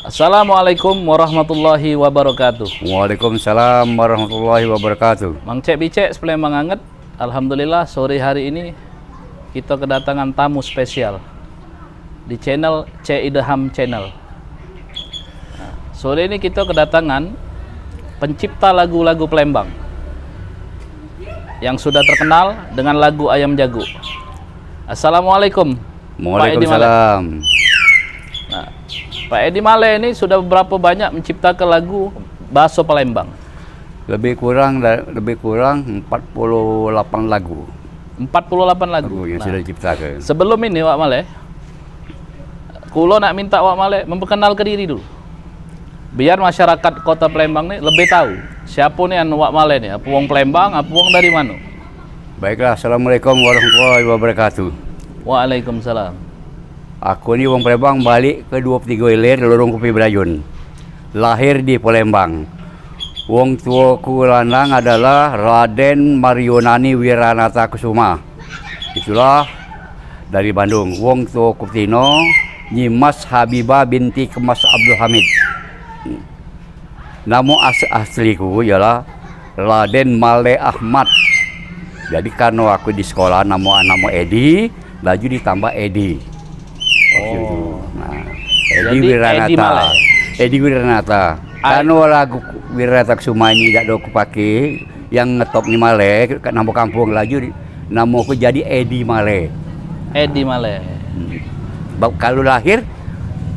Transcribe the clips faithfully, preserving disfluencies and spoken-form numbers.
Assalamualaikum warahmatullahi wabarakatuh. Waalaikumsalam warahmatullahi wabarakatuh. Mang Cek Bicek sepelembang anget. Alhamdulillah, sore hari ini kita kedatangan tamu spesial di channel Cek Ideham Channel. Nah, sore ini kita kedatangan pencipta lagu-lagu Palembang yang sudah terkenal dengan lagu Ayam Jago. Assalamualaikum, Pak Edi Malek. Waalaikumsalam. Nah, Pak Edi Malek ini sudah berapa banyak menciptakan lagu bahasa Palembang? Lebih kurang da-, lebih kurang empat puluh lapan lagu. Empat puluh lapan lagu. Lagu yang sudah diciptakan. Sebelum ini, Wak Malek, kulo nak minta Wak Malek memperkenalkan diri dulu. Biar masyarakat Kota Palembang ni lebih tahu siapa ni anu Wak Malek ni, apa wong Palembang, apa wong dari mana? Baiklah, assalamualaikum warahmatullahi wabarakatuh. Waalaikumsalam. Aku ni wong Palembang, balik ke dua puluh tiga Ilir, Lorong Kopi Berayun. Lahir di Palembang. Wong tuaku lanang adalah Raden Maryonani Wiranata Kusuma. Itulah dari Bandung. Wong tuaku tino Nyimas Habibah binti Kemas Abdul Hamid. Namo as-, asliku ialah Raden Malek Ahmad. Jadi karno aku di sekolah namo, namo Edi, laju ditambah Edi. Waktu itu. Oh. Nah, Edi Jadi, Wiranata. Edi Malek. Edi Wiranata. Ai- Karno lagu Wiranata Kusuma ini dak ado aku pake, yang ngetop ni Malek, kat namo kampung laju di-, namo aku jadi Edi Malek. Edi Malek. Hmm. Bab kalu lahir,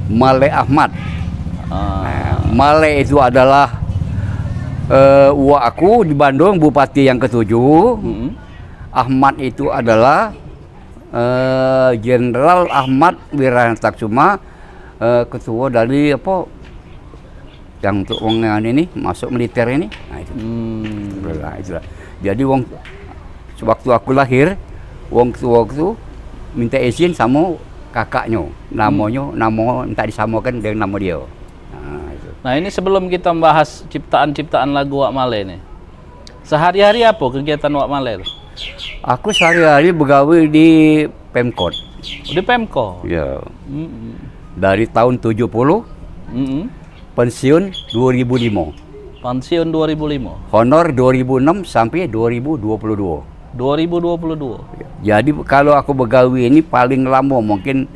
Malek Ahmad. Ah. Nah, Malek itu adalah, eh, uwak aku di Bandung, bupati yang ketujuh. Mm-mm. Ahmad itu adalah, eh, Jenderal Ahmad Wiranata Kusuma, eh, ketua dari apa, yang untuk wong yang ini masuk militer ini. Nah, itu. Hmm. Itulah, itulah. Jadi wong, sewaktu aku lahir, wong tuaku tu minta izin samo kakaknyo. Namonyo, Hmm. namo minta disamakan dengan namo dia. Nah, itu. Nah, ini sebelum kita membahas ciptaan-ciptaan lagu Wak Malek ni. Sehari-hari apa kegiatan Wak Malek tu? Aku sehari-hari begawe di Pemkot. Di Pemkot? Ya. Mm-mm. Dari tahun tujuh puluh, Mm-mm. pensiun dua ribu lima. Pensiun dua ribu lima. Honor dua ribu enam sampai dua ribu dua puluh dua. Dua ribu dua puluh dua. Jadi, kalu aku begawe ni paling lamo mungkin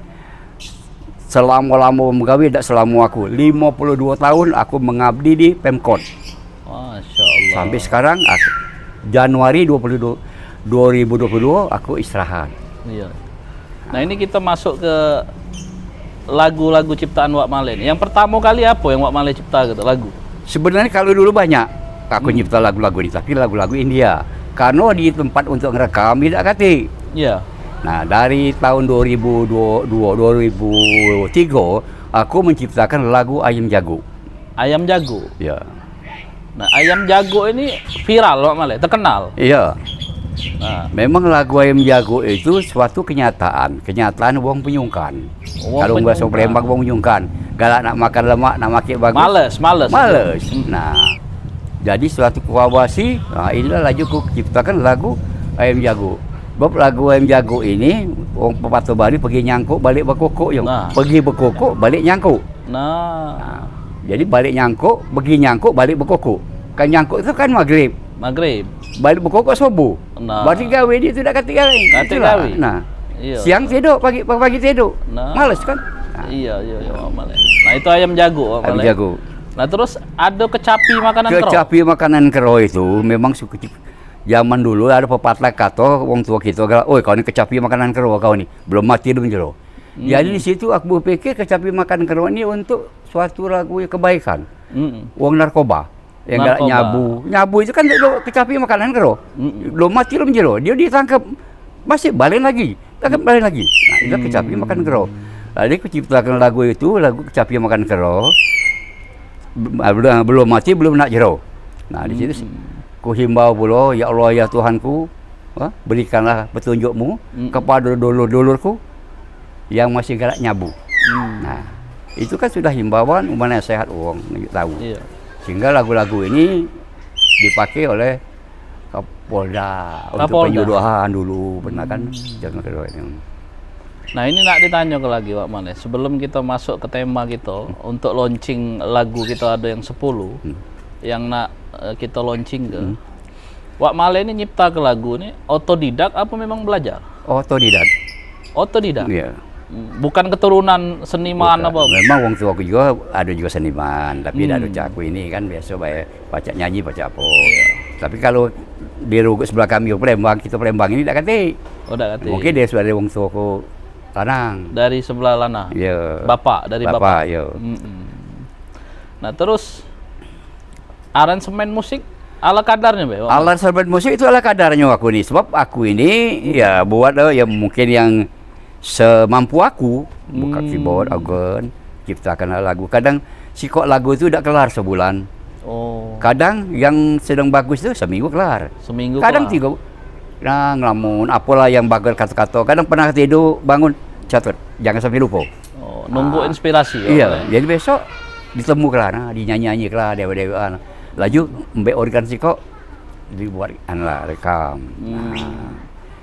selamo-lamo begawe dak selamo aku. Limo puluh dua tahun aku mengabdi di Pemkot. Masya Allah. Sampai sekarang, aku, Januari dua puluh dua, dua ribu dua puluh dua, aku istirahat. Iya. Nah, ini kita masuk ke lagu-lagu ciptaan Wak Malek ni. Yang pertamo kali apa yang Wak Malek cipta gitu, lagu? Sebenarnya kalau dulu banyak aku Hmm. nyipta lagu-lagu ni, tapi lagu-lagu India. Karena di tempat untuk ngerekam tidak katik. Iya. Nah, dari tahun dua ribu dua, dua ribu tiga, aku menciptakan lagu Ayam Jago. Ayam Jago? Ya. Nah, Ayam Jago ini viral, Wak Malek, terkenal. Iya. Nah. Memang lagu Ayam Jago itu suatu kenyataan, kenyataan wong penyungkan. Wong Kalau bahasa penyungkan. Palembang, wong penyungkan. Galak nak makan lemak, nak makan bagus. Males, males. Males. Hmm. Nah, jadi suatu kolaborasi, nah, inilah laju ku ciptakan lagu Ayam Jago. Sebab lagu Ayam Jago ini, wong pepatah Bali, pergi nyangkuk, balik bekokok, yo. Nah. Pergi bekokok, balik nyangkuk. Nah. Nah, jadi balik nyangkuk, pergi nyangkuk, balik bekokok. Kan nyangkuk tu kan maghrib. Maghrib. Balik bekokok subuh. Nah. Berarti gawe dia tu dak katik gawe. Katik Itulah. gawe. Nah. Iya. Siang tidur, pagi, pagi tidur. Nah. Males kan? Nah. Iya, iya, iya, Wak Malek. Nah, itu Ayam Jago, Wak Ayam Malek. Jago. Nah, terus ada kecapi makanan kero. Kecapi makanan kero itu memang suka zaman dulu ada pepatah kata wong tua kita, "Oi, kau ni kecapi makanan kero kau ni. Belum mati belum jero." Hmm. Jadi di situ aku berpikir kecapi makan kero ni untuk suatu lagu yang kebaikan. Hmm. Wong narkoba. Yang galak Narkoba. nyabu. Nyabu itu kan duk kecapi makanan kero. Mm-mm. Belum mati belum jero. Dia ditangkap. Masih balik lagi. Tangkap balik lagi. Nah, itu kecapi Hmm. makan kero. Jadi aku ciptakan lagu itu, lagu kecapi makan kero. Be-, belum, belum mati, belum nak jero. Nah, di situ Hmm. ku himbau pula, "Ya Allah, ya Tuhanku, ha, berikanlah petunjukmu Hmm. kepada dulur-dulurku yang masih galak nyabu." Hmm. Nah, itu kan sudah himbauan, umpama nasihat wong nunjuk tahu. Iya. Sehingga lagu-lagu ini dipakai oleh Kapolda untuk Kapolda. penyuluhan dulu, pernah kan? Hmm. Zaman kedua ini. Nah, ini nak ditanyo ke lagi, Wak Maleh. Sebelum kita masuk ke tema kita, untuk launching lagu kita ada yang sepuluh, Hmm. yang nak, eh, kita launching ke. Hmm. Wak Maleh ni nyipta ke lagu ni otodidak apa memang belajar? Otodidak. Otodidak? Iya. Hmm, bukan keturunan seniman Bukan. apa? Memang wong tua aku juga ada juga seniman, tapi dak ada Hmm. cak aku ini kan biasa bae pacak nyanyi, pacak apa. Iya. Tapi kalau di ruguk sebelah kami, Palembang, kita Palembang ini dak katik. Oh, dak katik. Mungkin dia sudah ada wong tua aku lanang. Dari sebelah lanang? Iya. Bapak, dari Bapak, bapak? iya. Mm-mm. Nah, terus aransemen musik ala kadarnya, Be? Aransemen musik itu ala kadarnya aku ni. Sebab aku ini, ya, buat, eh, ya, mungkin yang semampu aku. Buka Hmm. keyboard, organ, ciptakan lagu. Kadang sikok lagu tu dak kelar sebulan. Oh. Kadang yang sedang bagus tu seminggu kelar. Seminggu Kadang kelar. tiga, nah, ngelamun, apalah yang bagus kata-kata. Kadang pernah tidur, bangun, catat. Jangan sampai lupa. Oh, nunggu Ah. inspirasi, Iya, oh, jadi besok ditemu kelar, nah, dinyanyi-nyanyi kelar, dewek-dewekan. Laju, ambek organ sikok, dibuat, anu lah, rekam. Hmm. Nah.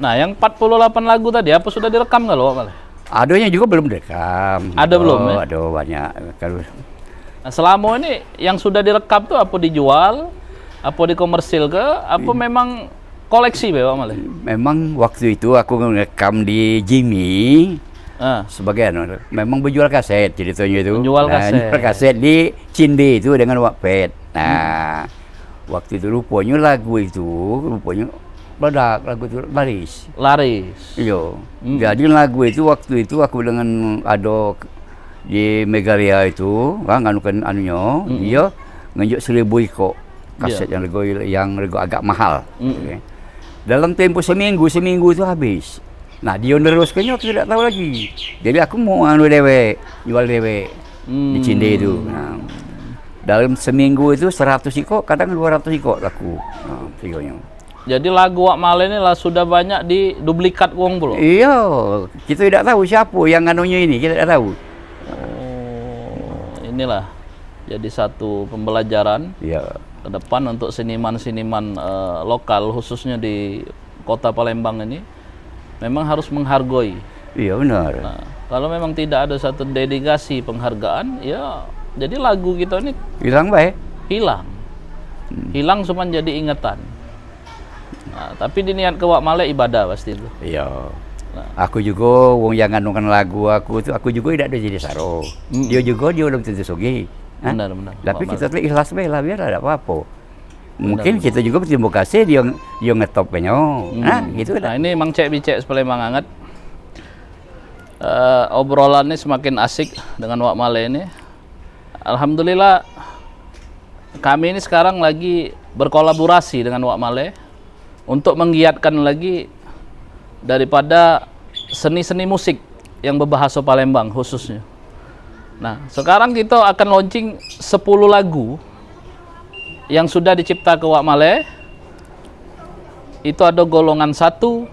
Nah, yang empat puluh delapan lagu tadi, apa sudah direkam gak lo, Wak Maleh? Ada yang juga belum direkam. Ada belum, Oh, ya? ada banyak. Kalau Nah, selama ini yang sudah direkam tu apa dijual, apa dikomersil ke, apa Hmm. memang koleksi be, Wak Maleh? Memang waktu itu aku ngerekam di Jimmy Ah. sebagai anu, memang berjual kaset ceritanya itu. Menjual Nah, kaset. jual kaset di Cinde itu dengan Wak Pet. Nah, Hmm. waktu itu rupanya lagu itu, rupanya meledak, lagu itu laris. Laris. Iya. Hmm. Jadi lagu itu waktu itu aku dengan ada di Megaria itu, kan, nganukan anunyo, Hmm. dia ngenjuk seribu ikok kaset Iya. yang rego, yang rego agak mahal. Hmm. Oke. Dalam tempo seminggu, seminggu itu habis. Nah, dia neruskannyo aku tidak tahu lagi. Jadi aku mau anu dewek, jual dewek di Hmm. Cinde itu. Nah, dalam seminggu itu seratus ikok, kadang dua ratus ikok laku. Nah, videonyo. Jadi lagu Wak Maleh ni lah sudah banyak diduplikat wong pulo? Iyo, kita tidak tahu siapa yang anunyo ini, kita tidak tahu. Oh, inilah jadi satu pembelajaran Iya. ke depan untuk seniman-seniman, eh, lokal, khususnya di Kota Palembang ini, memang harus menghargoi. Iya, benar. Nah, kalau memang tidak ada satu dedikasi penghargaan, ya, jadi lagu kita ini Hilang bae. hilang. Hmm. Hilang cuman jadi ingetan. Nah, tapi diniat ke Wak Maleh ibadah pasti tu. Iya. Nah. Aku juga, wong yang nganukan lagu aku tu, aku juga tidak ada jadi saro. Mm-mm. Dia juga, dia belum tentu sugih. Hah? Benar, benar. Tapi Wak kita Maleh. tu ikhlas bae lah, biar ada apa-apa. Benar, Mungkin benar. kita juga berterima kasih dia, dia ngetop kanyo. Hmm. Nah, gitu Nah, lah. ini Mang Cek Bicek Palembang Anget. Eh, obrolan ni semakin asik dengan Wak Maleh ni. Alhamdulillah, kami ini sekarang lagi berkolaborasi dengan Wak Maleh untuk menggiatkan lagi daripada seni-seni musik yang berbahasa Palembang khususnya. Nah, sekarang kita akan launching sepuluh lagu yang sudah dicipta ke Wak Maleh. Itu ada Golongan Satu,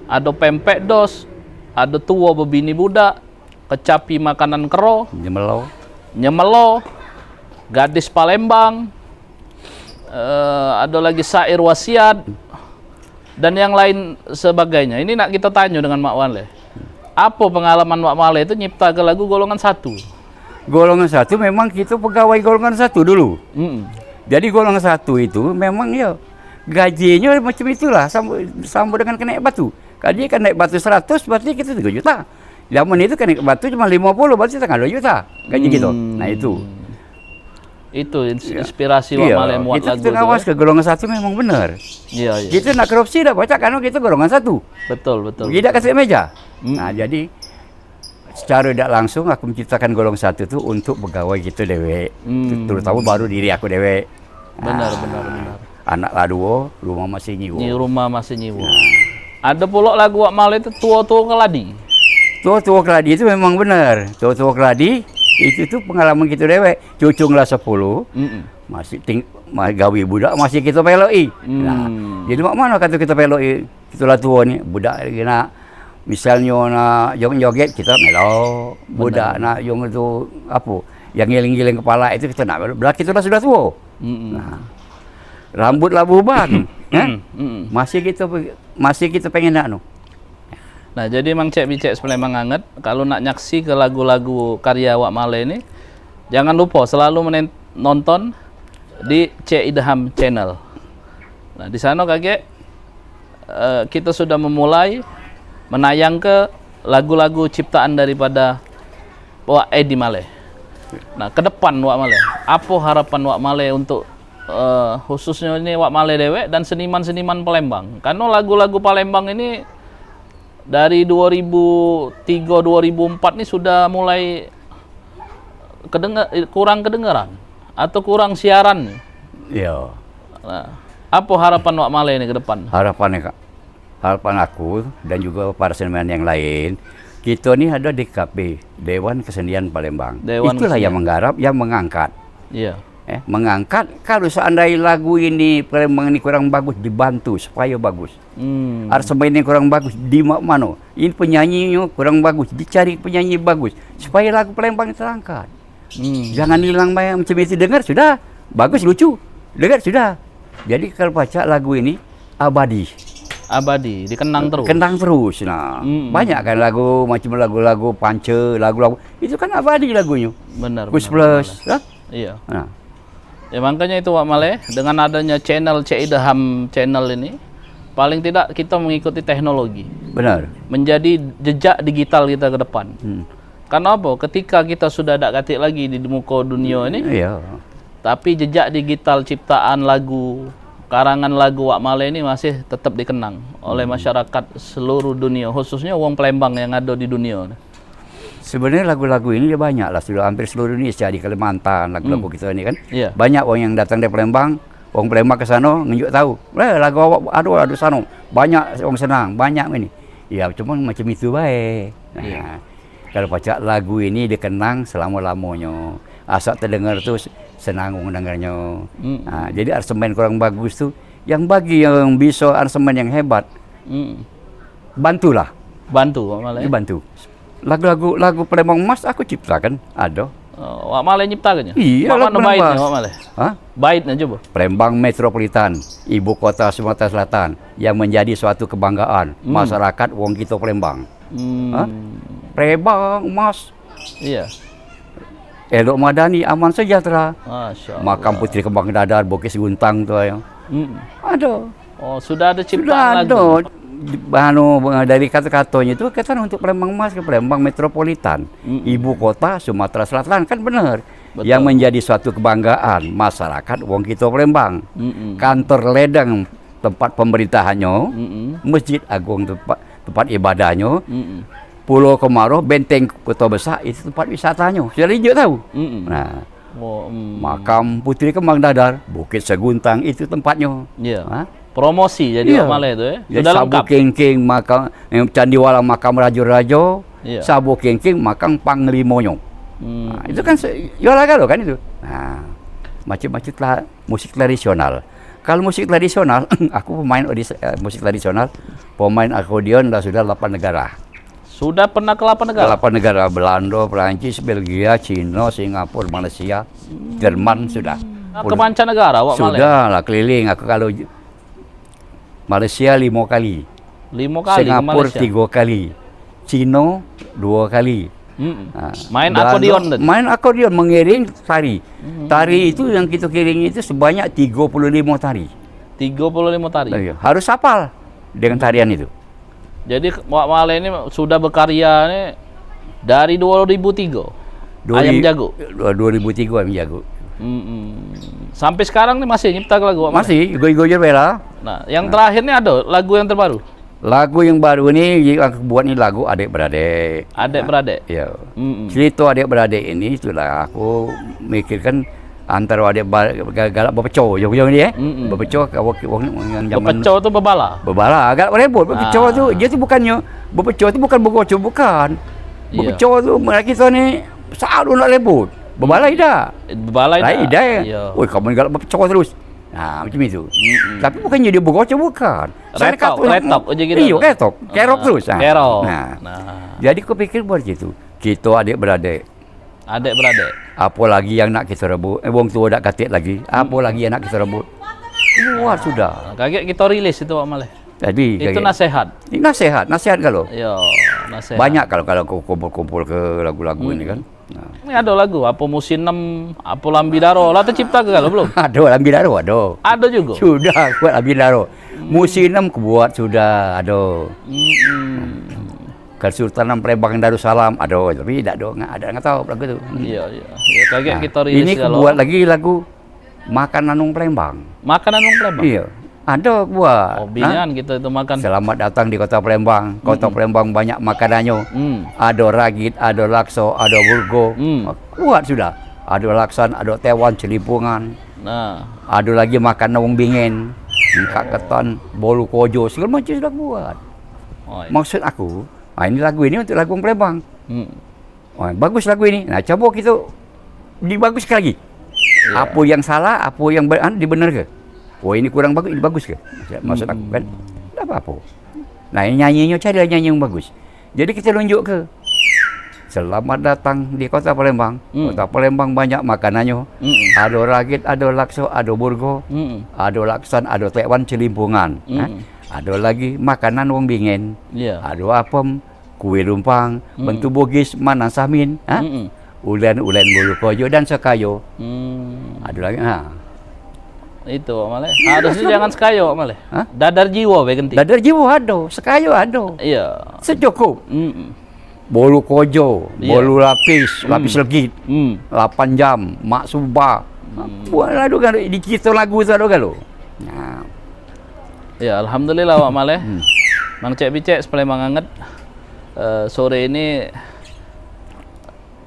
ada Pempek Dos, ada Tuo Bebini Budak, Kecapi Makanan Kero, Nyemelo. Nyemelo, Gadis Palembang, eh, ada lagi Syair Wasiat, dan yang lain sebagainya. Ini nak kita tanyo dengan Mak Maleh. Apa pengalaman Mak Maleh itu nyipta ke lagu Golongan Satu? Golongan Satu memang kita pegawai Golongan Satu dulu. Mm-mm. Jadi Golongan Satu itu memang ya gajinyo macam itulah, sama, sama dengan kenek batu. Gaji kenek batu seratus, berarti kita tiga juta. Zaman itu kenek batu cuma lima puluh, berarti setengah dua juta gaji kita. Hmm. Nah, itu. Itu ins-, Iya. inspirasi Wak Iya, Maleh muat kita, lagu kita tu, ngawas ya. ke Golongan Satu memang benar. Iya, iya. Kita nak korupsi dak pacak karena kita Golongan Satu. Betul, betul, Tidak betul. kasih meja. Mm. Nah, jadi secara dak langsung aku menciptakan Golongan Satu tu untuk pegawai kita dewek. Hmm. Terutama baru diri aku dewek. Benar, Ah, benar, benar. Anak lah dua, rumah masih nyiwa. Ni rumah masih nyiwa. Nah. Ada pula lagu Wak Maleh tu, Tuo-tuo Keladi. Tuo-tuo Keladi itu memang benar. Tuo-tuo Keladi itu tu pengalaman kita dewek. Cucung lah sepuluh. Mm-mm. Masih ting-, ma-, gawe budak masih kita peloki. Hmm. Nah, jadi mak mano kata kita peloki? Kita lah tuo ni, budak lagi nak, misalnyo nak joget-joget, kita melok. Budak Benar. nak jong tu, apo, yang ngiling-ngiling kepala itu kita nak melok. Belah kita lah sudah tuo. Mm-mm. Nah, rambut lah beruban, eh? Mm-mm. Masih kita pe-, masih kita pengen nak anu. Nah, jadi Mang Cek Bicek Sepelembang Anget, kalu nak nyaksi ke lagu-lagu karya Wak Maleh ni, jangan lupo selalu menen-, nonton di Cek Idham Channel. Nah, di sano kagek, eh, kito sudah memulai menayangke lagu-lagu ciptaan daripada Wak Edi Maleh. Nah, ke depan Wak Maleh, apo harapan Wak Maleh untuk, eh, khususnyo ini Wak Maleh dewek dan seniman-seniman Palembang? Kareno lagu-lagu Palembang ini dari dua ribu tiga, dua ribu empat ni sudah mulai kedenger, kurang kedengeran atau kurang siaran ni. Iyo. Nah, apo harapan Wak Maleh ni ke depan? Harapan ni, Kak, harapan aku dan juga para seniman yang lain, kito ni ado D K P, Dewan Kesenian Palembang. Dewan Itulah yang Kesenian. menggarap, yang mengangkat. Iya. Eh, mengangkat, kalu seandai lagu ini Palembang ini kurang bagus, dibantu supaya bagus. Hmm. Aransemen ini kurang bagus, di ma-, mano? Ini penyanyinyo kurang bagus, dicari penyanyi bagus supaya lagu Palembang terangkat. Hmm. Jangan hilang bae macam itu, dengar sudah, bagus, lucu, dengar sudah. Jadi kalu pacak lagu ini abadi. Abadi, dikenang terus. Kenang terus. Nah, Hmm. banyak kan lagu, macam lagu-lagu Panca, lagu-lagu itu kan abadi lagunyo. Benar, Kus benar, Plus, benar. Ya? Iya. Nah. Ya, makanya itu, Wak Maleh, dengan adanya channel Cek Idham Channel ini, paling tidak kita mengikuti teknologi. Benar. Menjadi jejak digital kita ke depan. Hmm. Karena apa? Ketika kita sudah dak katik lagi di muka dunia ini, Iya. tapi jejak digital ciptaan lagu, karangan lagu Wak Maleh ini masih tetap dikenang oleh Hmm. masyarakat seluruh dunia, khususnya wong Palembang yang ada di dunia. Sebenarnya lagu-lagu ini dia banyak lah, sudah hampir seluruh Indonesia di Kalimantan, lagu-lagu Hmm. kita ini kan. Iya. Banyak wong yang datang dari Palembang, wong Palembang ke sana ngenjuk tahu. "Eh, lagu awak ado, ado sano." Banyak wong senang, banyak ini. Ya, cuma macam itu bae. Iya. Nah, kalau pacak lagu ini dikenang selama-lamonyo. Asal terdengar tu senang wong dengernyo. Hmm. Nah, jadi aransemen kurang bagus tu, yang bagi yang bisa aransemen yang hebat, Hmm. bantulah. Bantu, Wak Maleh. Dibantu. Lagu-lagu, lagu Palembang Emas aku ciptakan, ado. Oh, Wak Maleh nyiptakannyo? Iya, Mak lagu mano Palembang baitnyo, Emas. Wak Maleh? Hah? Baitnyo coba. Palembang Metropolitan, ibu kota Sumatera Selatan, yang menjadi suatu kebanggaan Hmm. masyarakat wong kito Palembang. Hmm. Hah? Palembang Emas. Iya. Elok Madani, aman sejahtera. Masya Allah. Makam Putri Kembang Dadar, Bukit Seguntang tu ayo. Hmm. Ado. Oh, sudah ada Sudah ciptaan lagu? ado. Anu, dari kata-katonyo tu, kata untuk Palembang Emas ke Palembang Metropolitan. Mm-mm. Ibu kota Sumatera Selatan, kan benar. Betul. Yang menjadi suatu kebanggaan masyarakat wong kito Palembang. Mm-mm. Kantor ledeng tempat pemerintahannyo, Mm-mm. Masjid Agung tempat, tempat ibadahnyo, Mm-mm. Pulau Kemaroh, Benteng Kota Besar, itu tempat wisatanyo. Sudah ditunjuk tahu. Mm-mm. Nah, Oh, hmm. Makam Putri Kembang Dadar, Bukit Seguntang, itu tempatnyo. Iya. Ha? Promosi jadi Iya. Wak Maleh tu, eh. Jadi Sudah Sabu lengkap. Kengking, makam, eh, Candi Walang, makam rajo-rajo, Iya. Sabu Kengking, makam panglimonyo. Hmm. Nah, itu kan se-, yo lah kalau kan itu. Nah, macam-macam lah musik tradisional. Kalau musik tradisional, aku pemain odis-, eh, musik tradisional, pemain akordeon dah sudah delapan negara. Sudah pernah ke lapan negara? Ke lapan negara, Belanda, Perancis, Belgia, Cina, Singapura, Malaysia, Jerman sudah. Ke mancanegara awak Maleh? Sudah lah, keliling aku kalau j-, Malaysia lima kali. Lima kali ke Singapura Malaysia? Tiga kali. Cina dua kali. Mm-mm. Ha. Main Belanda, akordeon tadi? Main akordeon, mengiring tari. Mm-mm. Tari itu yang kita kiring itu sebanyak tiga puluh lima tari. Tiga puluh lima tari? Iya, harus hafal dengan tarian itu. Jadi, Wak Maleh ni sudah berkarya ni dari dua ribu tiga. Dua Ayam ri-, Jago. Dua ribu tiga Ayam Jago. Mm-mm. Sampai sekarang ni masih nyipta lagu, Wak Maleh? Masih, igo-igo je bae lah. Nah, yang Nah. terakhir ni ada lagu yang terbaru? Lagu yang baru ni, yang aku buat ni lagu Adik Beradik. Adik Nah, Beradik? Ya. Mm-mm. Cerita Adik Beradik ini, itulah aku mikirkan antara adik ba-, ga-, galak bepecah je ujung ni, eh. Mm-mm. Bepecah, kawan, wong, wong yang zaman Bepecah tu bebala? Bebala, galak berebut. Bepecah Ah. tu, dia tu bukannyo, bepecah tu bukan begocoh, bukan. Iya. Bepecah tu, mereka kita ni selalu nak rebut. Bebala Hmm. idak. Eh, bebala Lain idak. idak, eh. Iya. Oi, kamu ni galak bepecah terus. Nah, macam itu. Mm-mm. Tapi bukannyo dia begocoh, bukan. Retok, Saya kata, retok aja gitu. Iyo, retok. Kerok Ah, terus. Ah. kerok. Nah. Nah. Jadi kupikir buat gitu. Kita adik beradik. Adik beradik. Apa lagi yang nak kita rebut? Eh, wong tua dak katik lagi. Apa Hmm. lagi yang nak kita rebut? Luar sudah. Kagek kita rilis itu, Wak Maleh. Jadi, itu kayak nasehat. Ini nasehat, nasehat kalau. Yo, nasehat. Banyak kalau, kalau ku-, kumpul-kumpul ke lagu-lagu ini kan. Nah. Ini ada lagu, apa Musim Enam, apa Lambi Daro, lah tercipta ke kalau belum? Ada Lambi Daro, ada. Ada juga? Sudah, buat Lambi Daro. Musim Enam kubuat sudah, ada. Mm-mm. Kesultanan Palembang Darussalam, ada, tapi dak ada, nggak ada, nggak tahu lagu tu. Iya, iya. Ya, kaget. Nah, kita rilis ini kalau kubuat lagi lagu Makanan Wong Palembang. Makanan Wong Palembang? Iya. Ada buat. Oh, nah, kita itu makan. Selamat datang di Kota Palembang. Kota Palembang banyak makanannya. Hmm. Ada ragit, ada lakso, ada burgo. Hmm. Kuat sudah. Ada laksan, ada tewan, celimpungan. Nah. Ada lagi makan wong bingen. Engkak ketan, bolu kojo, segala macam sudah buat. Oh, iya. Maksud aku, ah, ini lagu ini untuk lagu Wong Palembang. Hmm. Oh, bagus lagu ini. Nah, coba kita dibaguske lagi. Iya. Apa yang salah, apa yang ber-, anu, dibenerke. Oh, ini kurang bagus, ini bagus ke? Maksud aku kan. Hmm. Tak apa-apa. Nah, ini nyanyinya cari nyanyi yang bagus. Jadi kita nunjuk ke. Selamat datang di Kota Palembang. Hmm. Kota Palembang banyak makanannya. Hmm. Ada ragit, ada lakso, ada burgo. Hmm. Ada laksan, ada tewan, celimpungan. Hmm. Eh? Ada lagi makanan wong bingen. Iya. Ada apem, kue lumpang, hmm, bentuk bugis, manang samin, ha? Mm-mm. Ulen-ulen bulu kojo dan sekayo. Hmm. Ada lagi, ha. Itu, Wak Maleh. Iya, harusnya sudah. Jangan sekayo, Wak Maleh. Hah? Dadar jiwa be ganti. Dadar jiwa ada, sekayo ada. Iya. Secukup. Mm-mm. Bolu kojo, iya, bolu lapis, hmm, lapis legit. Hmm. Lapan jam, mak suba. Hmm. Buat lagu kan, di cerita lagu tu ada kan lo. Nah. Ya, alhamdulillah, Wak Maleh. Hmm. Mang Cek Bicek, Sepalembang Anget. Eh, sore ini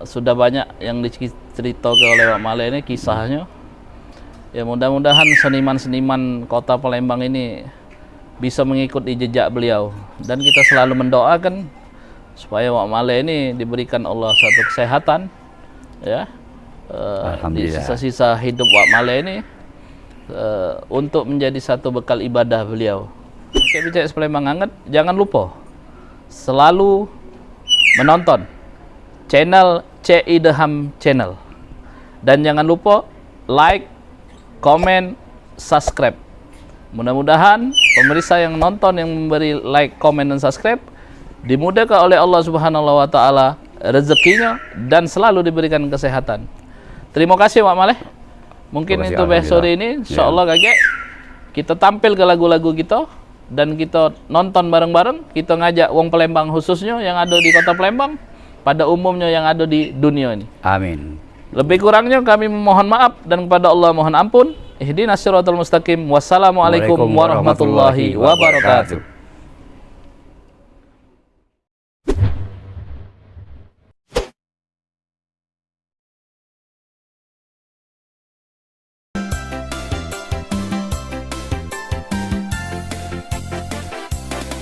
sudah banyak yang diceritakan oleh Wak Maleh ini kisahnya. Ya, mudah-mudahan seniman-seniman Kota Palembang ini bisa mengikuti jejak beliau. Dan kita selalu mendoakan supaya Wak Maleh ini diberikan Allah satu kesehatan, ya. Eh, di, alhamdulillah, sisa-sisa hidup Wak Maleh ini, eh, untuk menjadi satu bekal ibadah beliau. Cek Bicek Sepalembang Anget, jangan lupa selalu menonton channel C I Deham Channel. Dan jangan lupa like, komen, subscribe. Mudah-mudahan pemirsa yang nonton, yang memberi like, komen, dan subscribe, dimudahkan oleh Allah Subhanahu wa Taala rezekinya dan selalu diberikan kesehatan. Terima kasih, Wak Maleh. Mungkin itu be sore ini. Terima kasih, alhamdulillah. Ya. Insya Allah, kagek kita tampil ke lagu-lagu kita dan kita nonton bareng-bareng. Kita ngajak wong Palembang, khususnya yang ada di Kota Palembang, pada umumnya yang ada di dunia ini. Amin. Lebih kurangnya kami memohon maaf dan kepada Allah mohon ampun. Ihdinas siratal mustaqim. Wassalamualaikum warahmatullahi wabarakatuh.